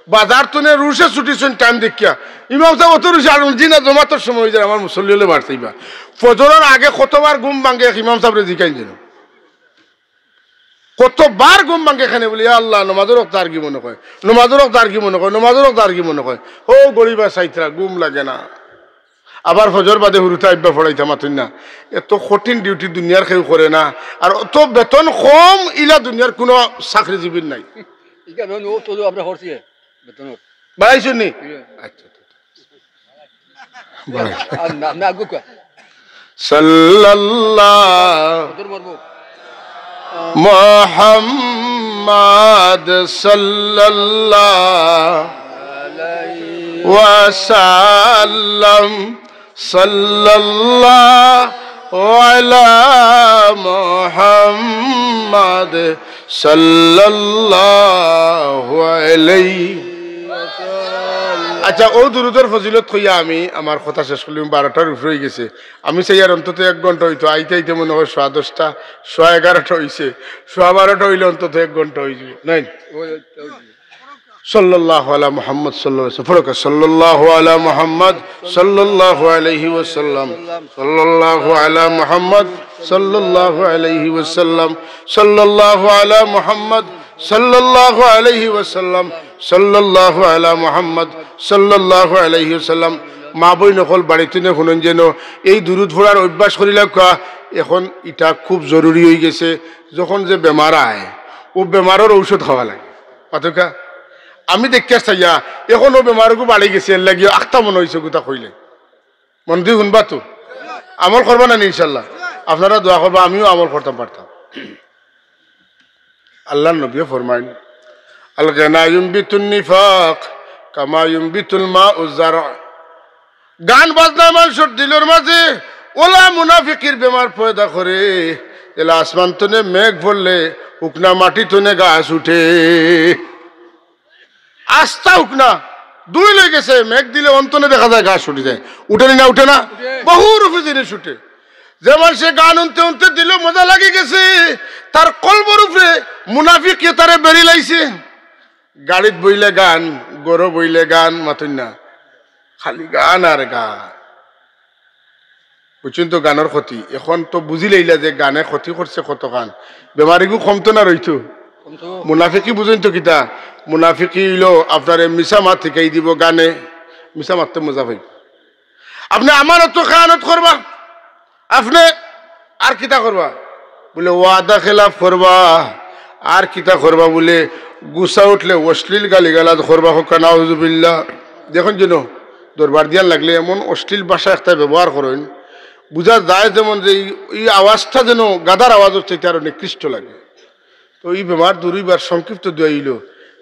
বাজার তনে রুশে ছুটিছইন টাইম দেখিয়া, ইমাম সাব অত রুশে আর জি না, জমাতর সময় অই যায়, আমার মুসল্লি অকলে বাড়তাইবা। ফজরর আগে কতবার ঘুম ভাঙ্গে, এক ইমাম সাবরে জিকাইন যেন। কতবার ঘুম ভাঙ্গে কেনে বুলে, "ইয়া আল্লাহ, নমাজর অক্ত যারগি মনো কয়, নমাজর অক্ত যারগি মনো কয়, নমাজর অক্ত যারগি মনো কয়।" ও গরিবা সাইতরা, ঘুম লাগে না। আবার ফজর বাদে হুরুতা আইবা পড়াইতা, মাতইন না। এত কঠিন ডিউটি দুনিয়ার কেউ করে না। আর অত বেতন কম, ইলা দুনিয়ার কুনু চাকরিজীবীর নাই। ইখান ও তো আমরা করছি, বেতন। বাড়াইছইন নি? ইয়ে। আচ্ছা, আচ্ছা, আচ্ছা। বাড়াই। আর না, না, আগে কয়। সাল্লাল্লাহু কত মারবো? মুহাম্মদ সাল্লাল্লাহু ওয়া সাল্লাম, সাল্লাল্লাহু আলা মুহাম্মদ সাল্লাল্লাহু আলাইহি। আচ্ছা, অউ দুরুদর ফজিলত কইয়া আমি আমার কথা শেষ করলিমু, বারোটার উপরে অই গেছে। আমি চাইয়ার অন্তত এক ঘন্টা অইতো, আইতে আইতে মনে কয় সোয়া দশটা, সোয়া এগারোটা অইছে, সোয়া বারোটা অইলে অন্তত এক ঘন্টা অই যাইবো, নায় নি? সাল্লাল্লাহু আলা মুহাম্মদ সাল্লাল্লাহু আলাইহি ওয়াসাল্লাম। পড়ো কা, সাল্লাল্লাহু আলা মুহাম্মদ সাল্লাল্লাহু আলাইহি ওয়াসাল্লাম, সাল্লাল্লাহু আলা মুহাম্মদ সাল্লাল্লাহু আলাইহি ওয়াসাল্লাম, সাল্লাল্লাহু আলা মুহাম্মদ সাল্লাল্লাহু আলাইহি ওয়াসাল্লাম, সাল্লাল্লাহু আলা মুহাম্মদ সাল্লাল্লাহু আলাইহি ওয়াসাল্লাম। মা বইন অকল বাড়িত হুনইন যেন এই দুরুদ পড়ার অভ্যাস করিলাউক্কা। এখন ইটা খুব জরুরি অই গেছে। যখন যে বেমার আয়, অউ বেমারর ঔষধ খাওয়া লাগে। পাতকা আমি দেখিয়া চাইয়া, এখন অউ বেমারগু বাড়ি গেছে, এরলাগি আখতা মনো অইছে অগুতা কইলে। মন দি হুনবা তো? আমল করবা না নি ইনশাআল্লাহ? আপনারা দোয়া করবা, আমিও আমল করতাম পারতাম। আল্লার নবীয়ে ফরমাইন, "আল গানা ইউনবিতুন নিফাক কামা ইউনবিতুল মাউ জারআ।" গান বাজনায় মানষর দিলর মাঝে অলা মুনাফিকির বেমার পয়দা করে, যেলা আসমান তনে মেঘ পড়লে হুকনা মাটি তনে গাছ উঠে। আস্তা হুকনা, ধুইল অই গেছে, মেঘ দিলে অন তনে দেখা যায় গাছ উঠি যায়। উঠে নি না, উঠে না? উঠে। বহু রূপে জিনিস উঠে। যে মানষে গান হুনতে হুনতে দিলো মজা লাগি গেছে, তার কলবর উপরে মুনাফিকে তারে বেড়ি লাইছে। গাড়িত বইলে গান, ঘরো বইলে গান, মাতইন না, খালি গান আর গান। বুঝছইন তো গানর ক্ষতি? এখন তো বুঝিলাইলা যে গানে ক্ষতি করছে কতখান। বেমারিগু কমতো না রইতো? কমতো। মুনাফিকি বুঝইন তো কিতা? মুনাফিকি অইলো আপনারে মিছা মাত শিখাই দিবো গানে, মিছা মাততে মজা পাইবো। আপনে আমানতো খেয়ানত করবা, আপনে আর কিতা করবা? বুলে, ওয়াদা খেলাফ করবা। আর কিতা করবা? বুলে, গুসা উঠলে অশ্লীল গালিগালাজ করবা। কউক্কা নাউজুবিল্লাহ। দেখইন যেন দরবার দিয়ার লাগলে এমন অশ্লীল ভাষা একটা ব্যবহার করইন, বুঝা যায় যেমন যে ই, ই আওয়াজটা যেন গাধার আওয়াজর চাইতে আরো নিকৃষ্ট লাগে। তো ই বেমার দূর অইবার সংক্ষিপ্ত দোয়া অইলো,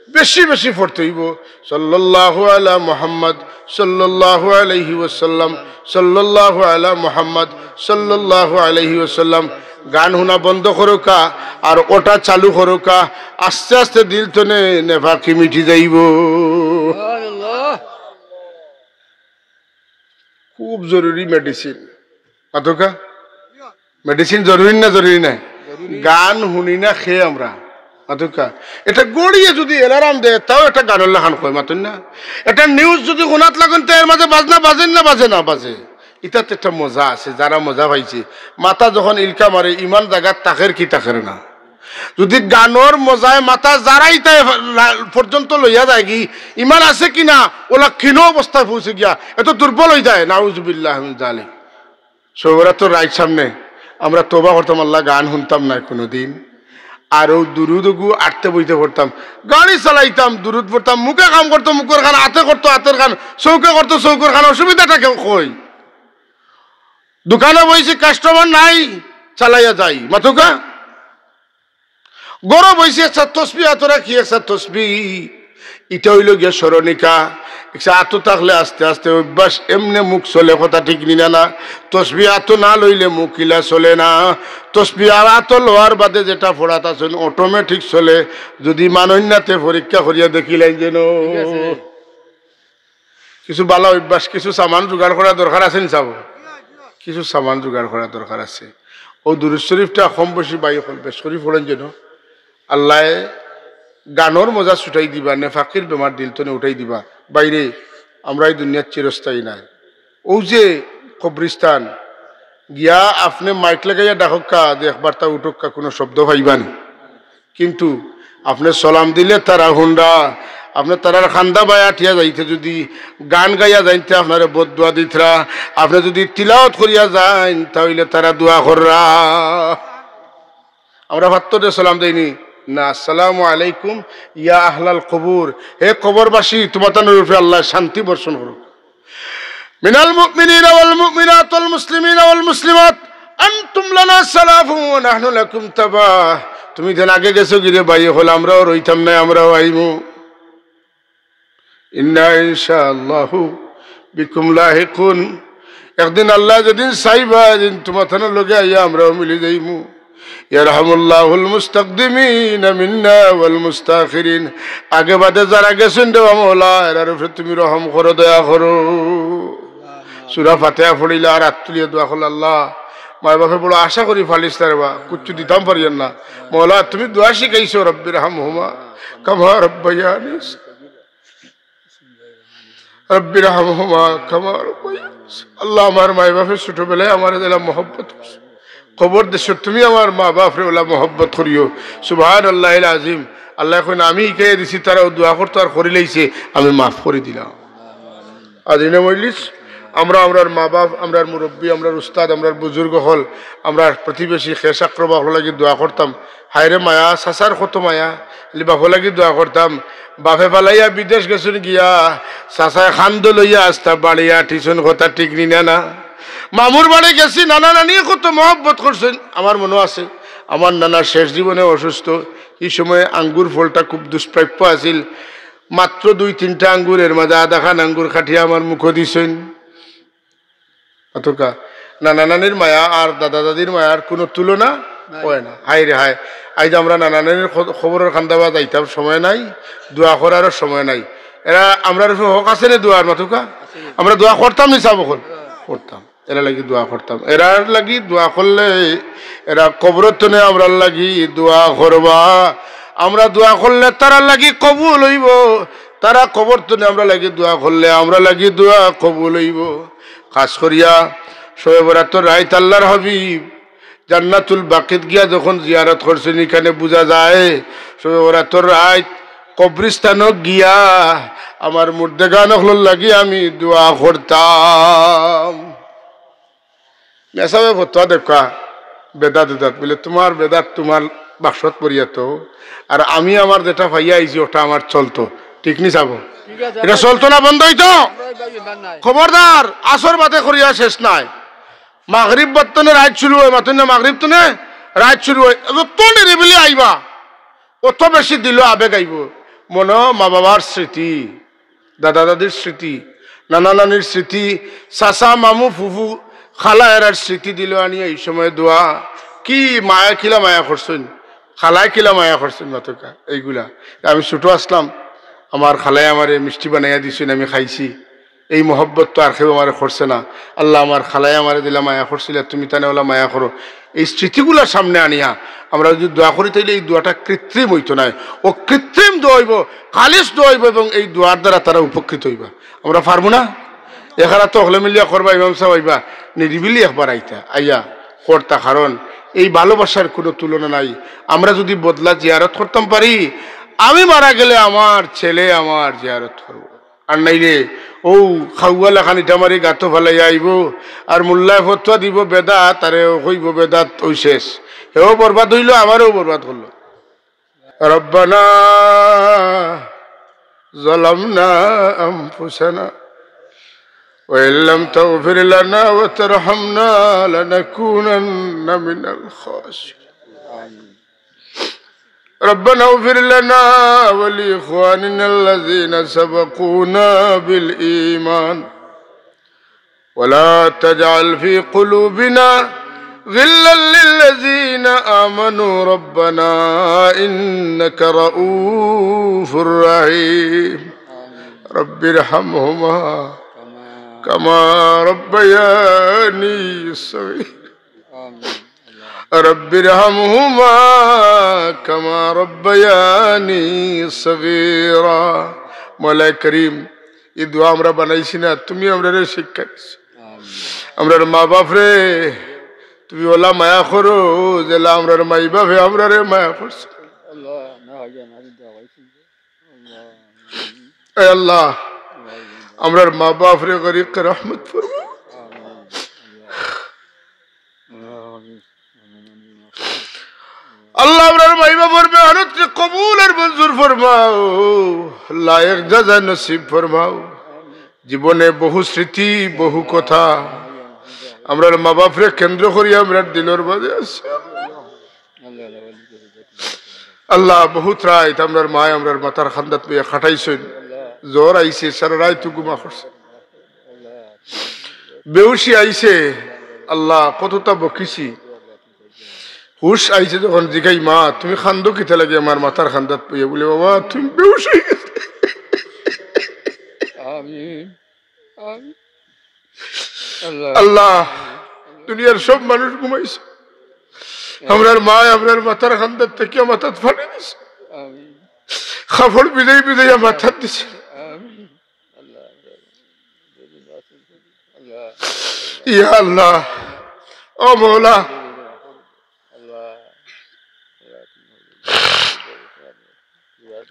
বেশি বেশি পড়তে অইবো, সাল্লাল্লাহু আলা মুহাম্মদ সাল্লাল্লাহু আলাইহি ওয়াসাল্লাম, সাল্লাল্লাহু আলা মুহাম্মদ সাল্লাল্লাহু আলাইহি ওয়াসাল্লাম। গান হুনা বন্ধ করউক্কা, আর ওটা চালু করউক্কা। আস্তে আস্তে দিল তনে নেফাকি মিটি যাইবো। খুব জরুরি মেডিসিন। মাতউক্কা, মেডিসিন জরুরি না জরুরি নায়? গান হুনি না কে আমরা? মাতউক্কা, এটা ঘড়িয়ে যুদি অ্যালার্ম দেয়, তাও একটা গানর লাখান কয়, মাতইন না? এটা নিউজ যুদি হুনাত লাগইন, তে এর মাঝে বাজনা বাজে না, বাজে না, বাজে। ইটাত একটা মজা আছে, যারা মজা পাইছে, মাথা যখন ইলকা মারে, ইমান জাগাত থাকের কি থাকের না? যুদি গানর মজায় মাথা যারা ইতায় পর্যন্ত লইয়া যায়গি, ইমান আছে কি না, ওলা ক্ষীণ অবস্থায় পৌঁছে গিয়া, এত দুর্বল অই যায়, নাউজুবিল্লাহ মিন জালিক। শবে বরাতর রাইত সামনে আমরা তওবা করতাম, আল্লাহ, গান হুনতাম নায় কুনুদিন। আর অউ দুরুদ ওগু আটতে বইতে পড়তাম, গাড়ি চালাইতাম, দুরুদ পড়তাম, মুখে কাম করতো মুখর খান, আতে করতো আতর খান, চউখে করতো চউখর খান, অসুবিধাটা কেউ কই? দোকানো বইছি, কাস্টমার নাই, চালাইয়া যাই, মাতউক্কা। ঘরো বইছি, একটা তসবি আতো রাখি, একটা তসবি। ইটা অইলো গিয়া স্মরণিকা। একটা আতো থাকলে আস্তে আস্তে অভ্যাস, এমনে মুখ চলে, কথা ঠিক নি না? না, তসবি আতো না লইলে মুখ ইলা চলে না। তসবি আর আতো লওয়ার বাদে যেটা পড়াত আছে, অটোমেটিক চলে। যুদি মানইন না, তে পরীক্ষা করিয়া দেখিলাইন যেন। ঠিক আছে। কিছু ভালা অভ্যাস, কিছু সামান জোগাড় করা দরকার আছে নি সাব? কিছু সামান জোগাড় করা দরকার আছে। অউ দুরুদ শরিফটা কম বেশি ভাই অকল বেশ করি পড়ইন যেন। আল্লায় গানর মজা ছুটাই দিবা, নেফাকির বেমার দিল তনে উঠাই দিবা। ভাইরে, আমরা ই দুনিয়াত চিরস্থায়ী নায়। অউ যে কবরিস্তান, গিয়া আপনে মাইক লাগাইয়া ডাকউক্কা যে একবারতা উঠউক্কা, কুনু শব্দ পাইবা নি। কিন্তু আপনে সালাম দিলে তারা হুনরা, আপনে তারার কান্দা বায় আটিয়া যাইতে যুদি গান গাইয়া যাইন তে আপনারে বদদোয়া দিতরা, আপনে যুদি তিলাওত করিয়া যাইন তা অইলে তারা দোয়া কররা। আমরা পাত্তরে সালাম দেই নি না, আসসালামু আলাইকুম ইয়া আহলাল কবুর, হে কবরবাসী, তুমাতানর উপরে আল্লায় শান্তি বর্ষণ করউক। মিনাল মুমিনিনা ওয়াল মুমিনাত ওয়াল মুসলিমিনা ওয়াল মুসলিমাত, আনতুম লানা সালাফুন ওয়া নাহনু লাকুম তাবা। তুমি যেন আগে গেছো গিরে ভাই অকল, আমরাও রইতাম নায়, আমরাও আইমু। ইন্না ইনশাআল্লাহু বিকুম লাহিকুন। একদিন আল্লায় যেদিন চাইবা, এদিন তুমাতানর লগে আইয়া আমরাও মিলি যাইমু। ইয়ারহামুল্লাহুল মুস্তাকদিমিনা মিন্না ওয়াল মুস্তাখিরিন। আগে বাদে যারা গেছইন রে মওলা, এরার উপরে তুমি রহম করো, দয়া করো। সূরা ফাতিহা পড়িলা আর আত তুলিয়া দোয়া করলা, আল্লাহ, মায় বাপে বড় আশা করি ফালিছলা রে বা, কুচ্ছু দিতাম পারিয়ার না। মওলা, তুমি দোয়া শিখাইছো, রব্বির হামহুমা কামা রব্বায়ানি রব্বির হামহুমা কামা রব্বায়ানি। আল্লাহ, আমার মায় বাপে ছোটবেলায় আমারে যেলা মহব্বত করছে, কবর দেশো তুমি আমার মা বাপরে ওলা মহব্বত করিও। সুবহানাল্লাহিল আজিম। আল্লায় কইন, আমি হিকাইয়া দিছি, তারা অউ দোয়া করতো আর করিলাইছে, আমি মাফ করি দিলাম। আদিনে মজলিস, আমরা আমরার মা বাপ, আমরার মুরব্বি, আমরার উস্তাদ, আমরার বুজুর্গ অকল, আমরার প্রতিবেশী, খেশ আক্রবা অকলর লাগি দোয়া করতাম। হায়রে মায়া, চাচার কত মায়া, এলি বাপর লাগি দোয়া করতাম। বাপে ফালাইয়া বিদেশ গেছইন গিয়া, চাচায় কান্দো লইয়া আস্তা বাড়িয়া আটিছইন, কথা ঠিক নি না? না, মামুর বাড়ি গেছি, নানা নানিয়ে কত মহব্বত করছইন, আমার মনো আছে। আমার নানা শেষ জীবনে অসুস্থ, ই সময়ে আঙ্গুর ফলটা খুব দুষ্প্রাপ্য আছিল। মাত্র দুই তিনটা আঙ্গুর, এর মাঝে আধাখান আঙ্গুর কাটিয়া আমার মুখো দিছইন। অতকা নানা নানির মায়া আর দাদা দাদির মায়ার কুনু তুলনা অয় না। হায়রে হায়, আইজ আমরা নানা নানির খ-, কবরর কান্দাবায় যাইতাম, সময় নাই, দোয়া করারও সময় নাই। এরা আমরার উপরে হক আছে নি দোয়ার, মাতউক্কা? আমরা দোয়া করতাম নি সাব অকল? করতাম। এরার লাগি দোয়া করতাম। এরার লাগি দোয়া করলে এরা কবরর তনে আমরার লাগি দোয়া করবা। আমরা দোয়া করলে তারার লাগি কবুল অইবো। তারা কবরর তনে আমরার লাগি দোয়া করলে আমরার লাগি দোয়া কবুল অইবো। খাছ করিয়া শবে বরাতর রাইত আল্লার হাবিব জান্নাতুল বাকিত গিয়া যখন জিয়ারত করছইন, ইখানে বুঝা যায় শবে বরাতর রাইত কবরিস্তানো গিয়া আমার মুর্দেগান অকলর লাগি আমি দোয়া করতাম। মেসাবে ফতোয়া দেউক্কা, বেদাত বেদাত। বলে, তুমার বেদাত তুমার বাক্সত পড়িয়া তো, আর আমি আমার যেটা পাইয়া আইছি ওটা আমার চলতো। ঠিক নি সাব? ঠিক আছে। ইটা চলতো না বন্ধ অইতো? বন্ধ অইতো, ইবার নাই। খবরদার, আসর বাদে করিয়া শেষ নাই। মাগরিব বাদ তনে রাইত শুরু অয়, মাতইন না, মাগরিব তনে রাইত শুরু অয়। যত নিরিবিলি আইবা, অত বেশি দিলো আবেগ আইবো। মনো মা বাবার স্মৃতি, দাদা দাদির স্মৃতি, নানা নানির স্মৃতি, চাচা, মামু, ফুফু, খালা এরার স্মৃতি দিলো আনিয়া ই সময় দোয়া। কি মায়া, কিলা মায়া করছইন, খালায় কিলা মায়া করছইন, মাতকা এইগুলা। আমি ছোট আছলাম, আমার খালায় আমারে মিষ্টি বানাইয়া দিছইন, আমি খাইছি। এই মহব্বত তো আর কেউ আমারে করছে না। আল্লাহ, আমার খালায় আমারে দিলা মায়া করছিলা, তুমি তানে ওলা মায়া করো। এই স্মৃতিগুলা সামনে আনিয়া আমরা যদি দোয়া করি, তাইলে এই দোয়াটা কৃত্রিম অইতো নায়। অকৃত্রিম দোয়া অইবো, খালিস দোয়া অইবো, এবং এই দোয়ার দ্বারা তারা উপকৃত অইবা। আমরা পারমু না? এখানে তো হকলে মিলিয়া করবা, ইমাম সাব আইবা, নিরিবিলি একবার আইতা, আইয়া করতা। কারণ এই ভালোবাসার কোনো তুলনা নাই। আমরা যদি বদলা জিয়ারত করতাম পারি, আমি মারা গেলে আমার ছেলে আমার জিয়ারত করবো। আর নাইলে অউ খাওয়া লাখান ইটা মারি গাতো ফালাইয়া আইবো, আর মোল্লায় ফতোয়া দিবো বেদাত, আরে ও কইবো বেদাত, অউ শেষ। হেও বরবাদ অইলো, আমারেও বরবাদ করলো। ربنا ظلمنا أنفسنا وإن لم تغفر لنا وترحمنا لنكونن من الخاسرين. ربنا اغفر لنا ولإخواننا الذين سبقونا بالإيمان ولا تجعل في قلوبنا غلا للذين آمنوا ربنا إنك رءوف رحيم. رب ارحمهما كما ربياني صغيرا. رب ارحمهما كما ربياني صغيرا. মওলা করিম, এই দোয়া আমরা বানাইছি না, তুমি আমরারে শিক্ষা দিছো। আমরার মা বাপরে তুমি ওলা মায়া করো, যেলা আমরার মাই বাপে আমরারে মায়া করছে। এ আল্লাহ, আমরার মা বাপরে গরিকে রহমত ফরমাও। আল্লাহ, আমরার মাই বাপর মেহনতরে কবুল আর মঞ্জুর ফরমাও, লায়েক জাযা নসিব ফরমাও। জীবনে বহু স্মৃতি, বহু কথা আমরার মা বাপরে কেন্দ্র করি আমরার দিলর মাঝে আছে। আল্লাহ, বহুত রাইত আমরার মায় আমরার মাথার খান্দাত বইয়া খাটাইছইন। জ্বর আইছে, সারা রাইত ঘুমা করছে। বেহুশি আইছে, আল্লাহ, কততা বকিছি। হুশ আইছে যখন জিগাই, "মা, তুমি খান্দো কিতা লাগি আমার মাথার খান্দাত বইয়া?" বলে, "বাবা, তুমি বেহুশ অই গেছো।" আমিন। আমিন। আল্লাহ। আল্লাহ, দুনিয়ার সব মানুষ ঘুমাইছে, আমরার মায় আমরার মাথার খান্দাত থাকিয়া মাথাত পানি দিছে, আমিন। কাপড় ভিজাই ভিজাইয়া মাথাত দিছে। আমিন। ইয়া আল্লাহ, ও মওলা,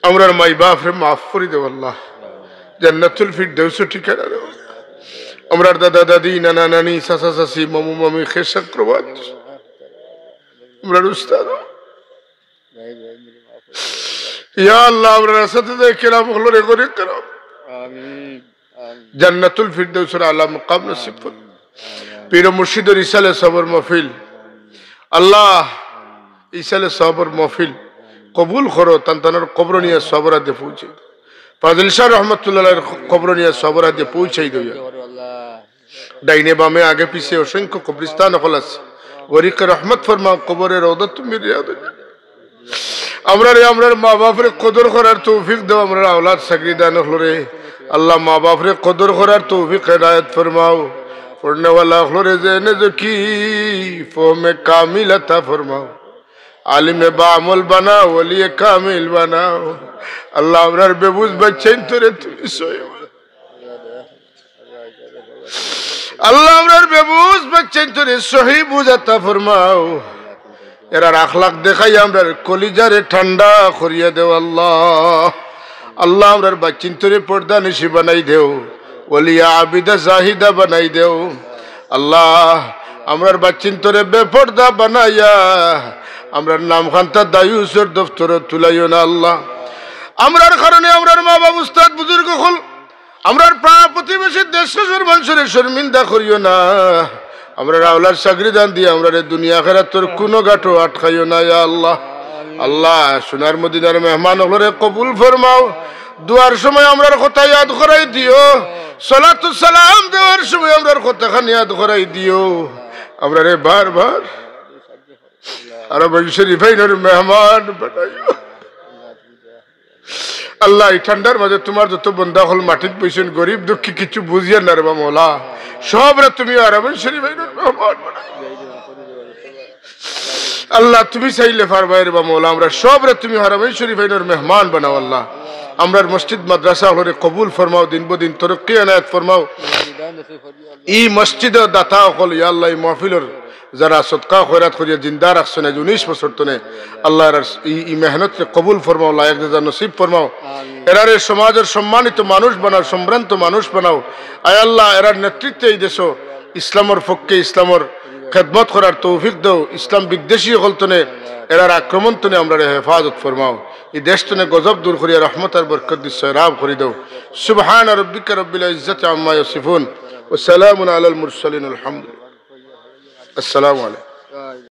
আমরার মাই বাপরে মাফ করি দেও আল্লাহ, জান্নাতুল ফিরদাউসো ঠিকানা দেও। আমরার দাদা দাদি, নানা নানি, চাচা চাচি, মামু মামি, খেশ আক্রবাত, আমরার উস্তাদ, ইয়া আল্লাহ, আমরার আসাতিজায়ে কেরাম অকলরে গরিকে রহমত, আমিন। জান্নাতুল ফিরদাউসর আলা মাকাম নসিব করো। পীর মুর্শিদর ইসালে সওয়াবর মাহফিল, আল্লাহ, ইসালে সওয়াবর মাহফিল কবুল করো, তান তানর কবর নিয়া সওয়াবর আদে পৌঁছাই দেও। ফাজিল শাহ রহমতুল্লাহ আলাইহির কবর নিয়া সওয়াবর আদে পৌঁছাই দেও। ডাইনে বামে আগে পিছে অসংখ্য কবরস্থান অকল আছে, গরিকে রহমত ফরমাও, কবরে রওদাতুম মিন রিয়াদিল জান্নাহ। আমরারে, আমরার মা বাপরে কদর করার তৌফিক দেও, আমরার আওলাদ সাগরিদান অকলরে আল্লাহ মা বাপরে কদর করার তৌফিক এনায়েত ফরমাও। পড়নেওয়ালা অকলরে জেনে জকি ফহমে কামিল আতা ফরমাও, আলিমে বাআমল বানাও, ওলিয়ে কামিল বানাও। আল্লাহ, আমরার বেবুঝ বাচ্চাইন্তরে তুমি সহি আল্লাহ, আমরার বেবুঝ বাচ্চাইন্তরে সহি বুঝ আতা ফরমাও। এরার আখলাক দেখাই আমরার কলিজারে ঠান্ডা করিয়া দেও আল্লাহ। আল্লাহ, আমরার বাচ্চাইন্তরে পর্দানিশি বানাই দেও, ওলিয়া আবিদা জাহিদা বানাই দেও। আল্লাহ, আমরার বাচ্চাইন্তরে বেপর্দা বানাইয়া আমরার নামখান্তা দায়ুসর দফতরো তুলাইও না আল্লাহ। আমরার কারণে আমরার মা বাপ, উস্তাদ, বুজুর্গ অকল, আমরার পাড়া প্রতিবেশী, দেশ দেশর মানষরে শর্মিন্দা করিও না। আমরার আওলাদ সাগরিদান দিয়া আমরারে দুনিয়া আখেরাতর কুনু ঘাটো আটকাইও না, ইয়া আল্লাহ। আল্লাহ, সোনার মদিনার মেহমান অকলরে কবুল ফরমাও। দোয়ার সময় আমরার কথা ইয়াদ করাই দিও, সালাতু সালাম দেওয়ার সময় আমরার কথাখান ইয়াদ করাই দিও। আমরারে বারবার আরবাইন শরীফাইনর মেহমান বানাইও। আল্লাহ, ই ঠান্ডার মাঝে তুমার যত বন্দা অকল মাটিত বইছইন, গরিব দুঃখী, কিচ্ছু বুঝিয়ার না রেবা মওলা, সবরে তুমি আরবাইন শরীফাইনর মেহমান বানাইও। আল্লাহ, তুমি চাইলে পারবায় রেবা মওলা, আমরা সবরে তুমি হারামাইন শরীফাইনর মেহমান বানাও আল্লাহ। আমরার মসজিদ মাদ্রাসা অকলরে কবুল ফরমাও, দিন বদিন তরক্কি এনায়েত ফরমাও। ই মসজিদর দাতা অকল, ইয়া আল্লাহ, ই মাহফিলর যারা সদকা খয়রাত করিয়া জিন্দা রাখছইন আজ উনিশ বছর তনে, আল্লাহ, এরার ই, ই মেহনতরে কবুল ফরমাও, লায়েক জাযা নসিব ফরমাও। এরারে সমাজর সম্মানিত মানুষ বানাও, সম্ভ্রান্ত মানুষ বানাও। আয় আল্লাহ, এরার নেতৃত্বে ই দেশো ইসলামর পক্ষে ইসলামর খেদমত করার তৌফিক দেও। ইসলাম বিদ্বেষী অকল তনে, এরার আক্রমণ তনে আমরারে হেফাজত ফরমাও। ই দেশ তনে গজব দূর করিয়া রহমত আর বরকত দি সয়রাব করি দেও। সুবহানা রাব্বিকা রাব্বিল ইজ্জাতি আম্মা ইয়াসিফুন, ওয়া সালামুন আলাল মুরসালিন, আলহামদুলিল্লাহ। আসসালামু আলাইকুম।